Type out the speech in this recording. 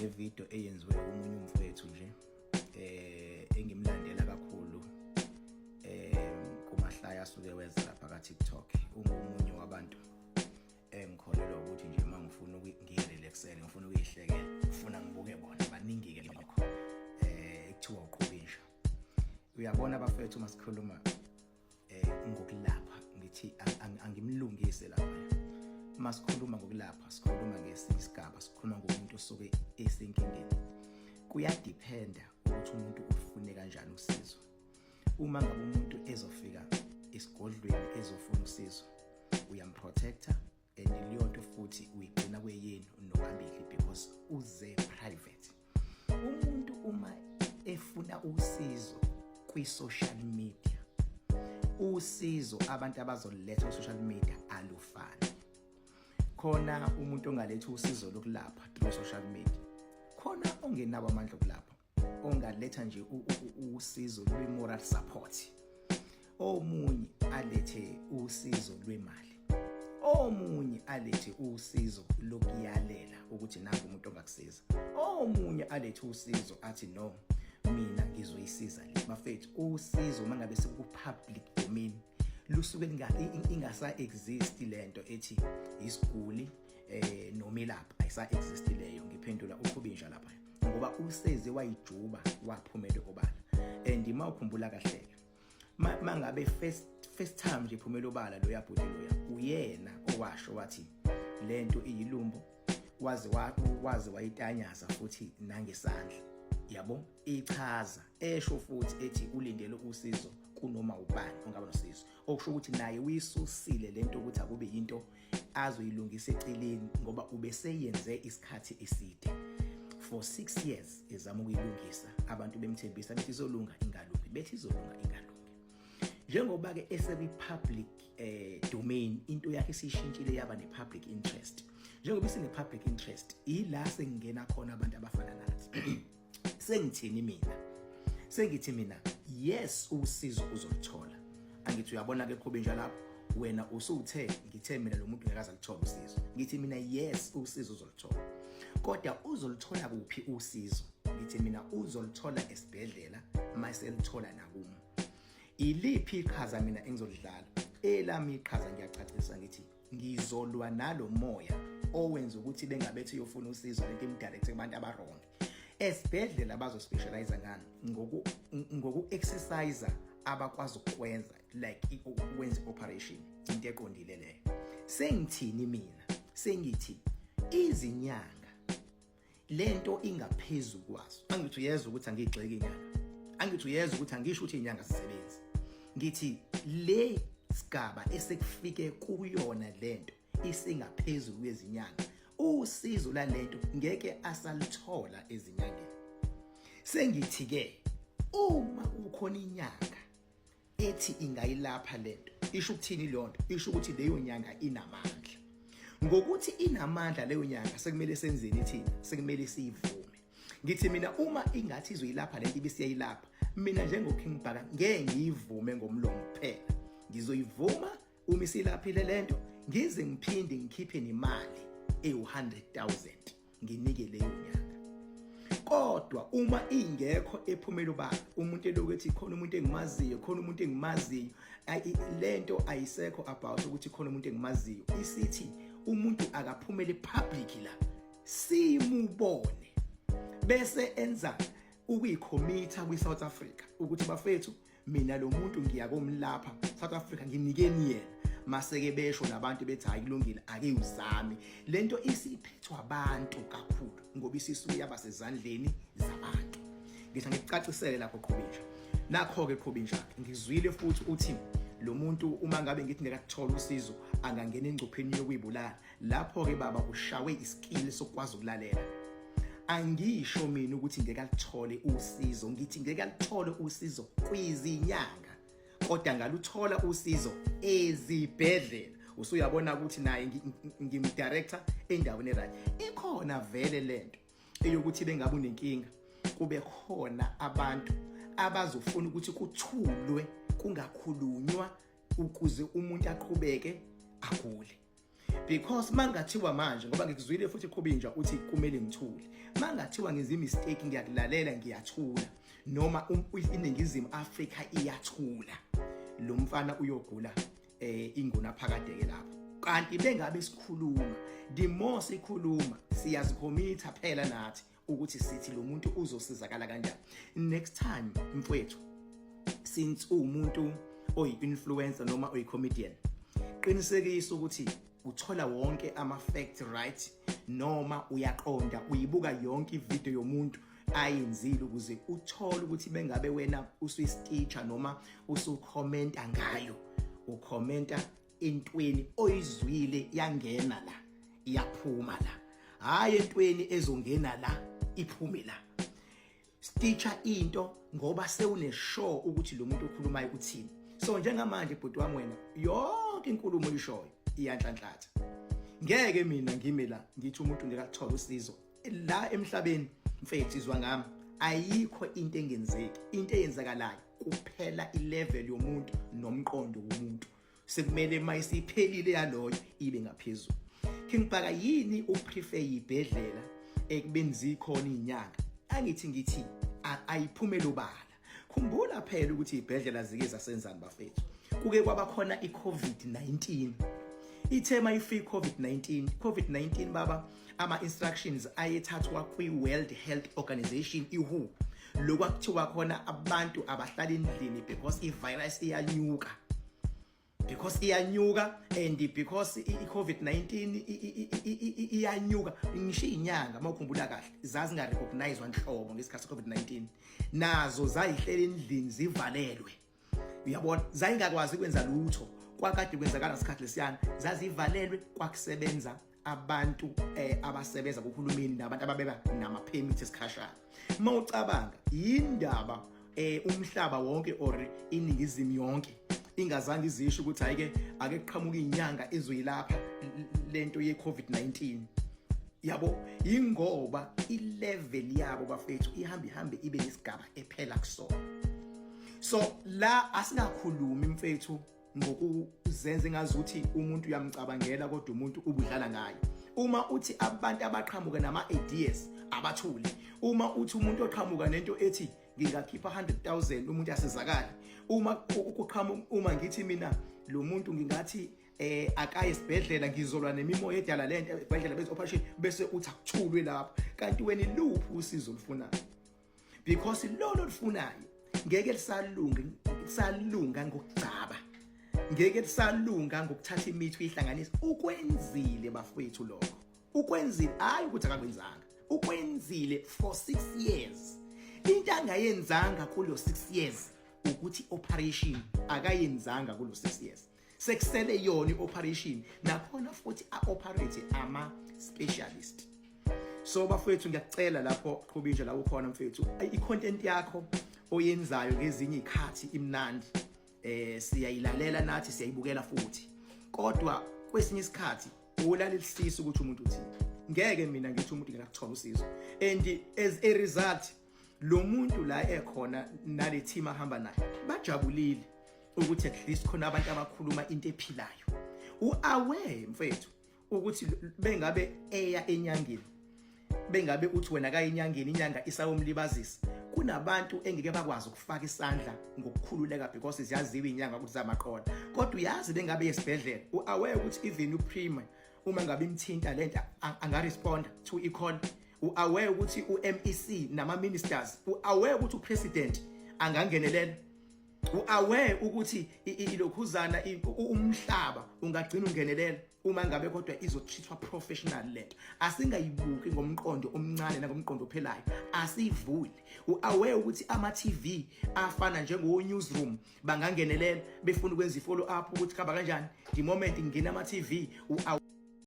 Ngevideo eyenziwe omunye umfowethu nje engimlandela kakhulu kumahlaya asuke weza lapha ka TikTok. Ungomunye wabantu engikholelwa ukuthi nje uma ngifuna ngirelaxele, ngifuna ukuyihlekela, ngifuna ngibuke bona. Baningi ke lokho ekuthiwa uqhubisha. Uyabona bafethu, uma sikhuluma ngokulapha, ngithi angimlungise lapha. Uma sikhuluma ngokulapha, sikhuluma ngesinye isigaba, sikhuluma ngomuntu osuke esenkingeni. Kuyadependa ukuthi umuntu ufune kanjani usizo. Uma ngabe umuntu ezofika esigodlweni ezofuna usizo, uyamprotecta, and leyo nto futhi uyigcina kweyenu nobabili because uze private. Umuntu uma efuna usizo kwi-social media, usizo abantu abazoliletha ku-social media alufani. Khona umuntu ongaletha usizo lokulapha through social media, khona ongenawo amandla okulapha, ongaletha nje usizo lwe-moral support, omunye alethe usizo lwemali, omunye alethe usizo lokuyalela ukuthi nangu umuntu ongakusiza, omunye alethe usizo athi, "No, mina ngizoyisiza le." Bafethu, usizo uma ngabe seku-public domain lusuke ingasa exist lento ethi isiguli nomelaphi, ayisa exist leyo. Ngiphendula uqhubinja lapha ngoba useze wayijuba, waphumela obala. And uma ukhumbula kahle, mangabe first time nje iphumela obala, loya bhuti loya uyena owasho wathi lento iyilumbo, waze wayitanyaza futhi nangesandla yabo, ichaza esho futhi ethi ulindele usizo kunoma ubani ongaba nosizo, okusho ukuthi naye uyisusile lento ukuthi akube yinto azoyilungisa eceleni, ngoba ubeseyenze isikhathi eside, for 6 years ezama ukuyilungisa. Abantu bemthembisa bethi izolunga, ingalungi, bethi izolunga, ingalungi. Njengoba ke esebi public domain, into yakhe isishintshile yaba ne public interest. Njengoba isine public interest, ila sengingena khona abantu abafana nathi. Sengithini mina? Sengithi mina, yes, usizo uzolithola. Angithi uyabona ke, qhubinja lapho wena usuthe ngithe mina lo muntu ngeke azalithola usizo. Ngithi mina, yes, usizo uzolithola, kodwa uzolithola kuphi usizo? Ngithi mina uzolithola esibhedlela, maselithola nakumi. Iliphi iqhaza mina engizolidlala? Elami iqhaza, ngiyacacisa, ngithi ngizolwa nalo moya owenza ukuthi bengabethi uyofuna usizo, lento imdirect kubantu abawrong. Esibhedlela bazospecialize ngani? Ngoku exercise abakwazi ukwenza, like ukwenza operation, into eqondile leyo. Sengithini mina? Sengithi izinyanga lento ingaphezulu kwazo. Angithi uyezwa ukuthi angigxeki inyanga, angithi uyezwa ukuthi angisho ukuthi inyanga sisebenzi. Ngithi le sigaba esekufike kuyona lento isingaphezulu kwezinyanga. Usizo lalento ngeke asalithola ezinyangeni. Sengithi ke, uma kukhona inyanga ethi ingayilapha lento, isho ukuthini leyo nto? Isho ukuthi leyo nyanga inamandla. Ngokuthi inamandla leyo nyanga, sekumele senzeni thina? Sekumele siyivume. Ngithi mina, uma ingathi izoyilapha lento, ibisiyayilapha. Mina njengo-King Bhaka ngeke ngiyivume ngomlomo kuphela, ngizoyivuma uma isilaphile lento, ngize ngiphinde ngikhiphe nemali ewu-100,000 nginike leyo nyanga. Kodwa uma ingekho ephumela obala, umuntu elokhu ethi khona umuntu engimaziyo, khona umuntu engimaziyo, lento ayisekho about ukuthi khona umuntu engimaziyo. Isithi umuntu akaphumele public la simubone, bese enza ukuyicommitha kwi-South Africa ukuthi, "Bafethu, mina lo muntu ngiyakomlapha South Africa, nginikeni yena." Maseke besho nabantu bethi, "Hayi, kulungile, ake uzame." Lento isiphethwa abantu kakhulu ngoba isisuke yaba sezandleni zabantu. Ngithi ngikucacisele lapho, qhubinja. Nakho ke, qhubinja, ngizwile futhi uthi lo muntu, uma ngabe ngithi ngeke akuthola usizo, angangena engcupheni yokuyibulala. Lapho ke baba ushawe iskill sokwazi ukulalela. Angisho mina ukuthi ngeke alithole usizo, ngithi ngeke alithole usizo kwizinyanga, kodwa ngaluthola usizo ezibhedlela. Usuyabona ukuthi naye ngimdirector endaweni eright. Ikhona vele lento eyokuthi bengabe unenkinga, kube khona abantu abazofuna ukuthi kuthulwe, kungakhulunywa, ukuze umuntu aqhubeke agule. Because mangathiwa manje, ngoba ngikuzwile futhi Qhubinja uthi kumele ngithule, mangathiwa ngenza imistake, ngiyakulalela, ngiyathula, noma iNingizimu Afrika iyathula, lo mfana uyogula inguna phakade ke lapho. Kanti bengabe sikhuluma, the more sikhuluma siyazikhomitha phela nathi ukuthi sithi lo muntu uzosizakala kanjani. Next time mfowethu, since uwumuntu oyi-influencer noma oyi-comedian, qinisekisa ukuthi uthola wonke ama-fact right, noma uyaqonda, uyibuka yonke ivideo yomuntu ayenzile, ukuze uthole ukuthi bengabe wena usuyistitcher noma usukhomenta ngayo, ukhomenta entweni oyizwile yangena la, iyaphuma la, hayi entweni ezongena la, iphume la. Stitcher into ngoba sewune sure ukuthi lo muntu okhulumayo uthini. So njengamanje, bhuti wami, wena yonke inkulumo oyishoyo iyanhlanhlatha. Ngeke mina ngime la ngithi umuntu ngeke athole usizo la emhlabeni. Mfethu, izwa ngami, ayikho into engenzeki. Into eyenzakalayo kuphela ilevel yomuntu nomqondo womuntu. Sekumele mayisiphelile yaloyo ibe ngaphezulu. King Bhaka, yini uprefer ibhedlela ekubeni zikhona izinyanga? Angithi ngithi ayiphumele obala. Khumbula phela ukuthi ibhedlela zike zasenzani, bafethu. Kuke kwaba khona iCovid-19. Ithe mayifika iCovid-19, COVID-19 baba, ama instructions ayethathwa kwi-World Health Organization, iWHO, lokwakuthiwa khona abantu abahlala endlini because i-virus iyanyuka, because iyanyuka and because i-COVID-19 iyanyuka. Ngisho izinyanga, mawukhumbula kahle, zazinga-recognizwa nhlobo ngesikhathi se-COVID-19. Nazo zayihlela endlini zivalelwe, uyabona, zayingakwazi ukwenza lutho. Kwakade kwenzakala isikhathi lesiyana, zazivalelwe, kwakusebenza abantu abasebenza kuhulumeni nabantu ababeba nama permit esikhashana. Mawucabanga, yindaba umhlaba wonke or iningizimu yonke ingazange izisho ukuthi hayi ke, ake kuqhamuka inyanga ezoyilapha lento ye COVID-19, yabo? Ingoba ilevel yabo, bafethu, ihamba ihambe ibe nesigaba ephela kusona. So la asingakhulumi, mfethu, ngokuzenza engazuthi umuntu uyamcabangela, kodwa umuntu ubudlala ngaye. Uma uthi abantu abaqhamuka nama ideas abathule, uma uthi umuntu oqhamuka nento ethi ngingakhipha 100,000 umuntu asizakale, uma kuqhamuka, uma ngithi mina lo muntu ngingathi akaye esibhedlela, ngizolwa nemimoya edala lento esibhedlela bese operation, bese uthi akuthulwe lapho, kanti wena iluphi usizo olufunayo? Because lolo olufunayo ngeke lisalunga, lisalunga ngokugcaba, ngeke lisalunga ngokuthatha imithi uyihlanganise. Ukwenzile, bafowethu, lokho ukwenzile, hayi ukuthi akakwenzanga, ukwenzile for 6 years. Into angayenzanga kulo 6 years ukuthi operation akayenzanga kulo 6 years. Sekusele yona i-operation, nakhona futhi a-operate ama-specialist. So bafowethu, ngiyakucela lapho Qhubinja, la ukhona mfethu, i-content yakho oyenzayo ngezinye izikhathi imnandi, siyayilalela nathi, siyayibukela futhi, kodwa kwesinye isikhathi ulalelisisa ukuthi umuntu uthini. Ngeke mina ngithi umuntu ngeke akuthola usizo, and as a result lo muntu la ekhona nale team ahamba nayo bajabulile ukuthi at least khona abantu abakhuluma into ephilayo. U-aware, mfethu, ukuthi bengabe eya enyangeni, bengabe uthi wena kayinyangeni, inyanga isayomlibazisa, kunabantu engeke bakwazi ukufaka isandla ngokukhululeka because ziyaziwa inyanga ukuthi zamaqola. Kodwa uyazi bengabe esibhedlela, u-aware ukuthi even uprime uma ngabe imthinta lento angaresponda to i-call. U-aware ukuthi u-MEC nama-ministers, u-aware ukuthi upresident angangenelela. U-aware ukuthi ilokhuzana umhlaba ungagcina ungenelela uma ngabe kodwa izotreatwa professional lento. Asingayibuki ngomqondo omncane nangomqondo ophelayo, asiyivule. U-aware ukuthi ama-TV afana njengo-newsroom bangangenelela befuna ukwenza i-follow up ukuthi khamba kanjani the moment ngingena ama-TV?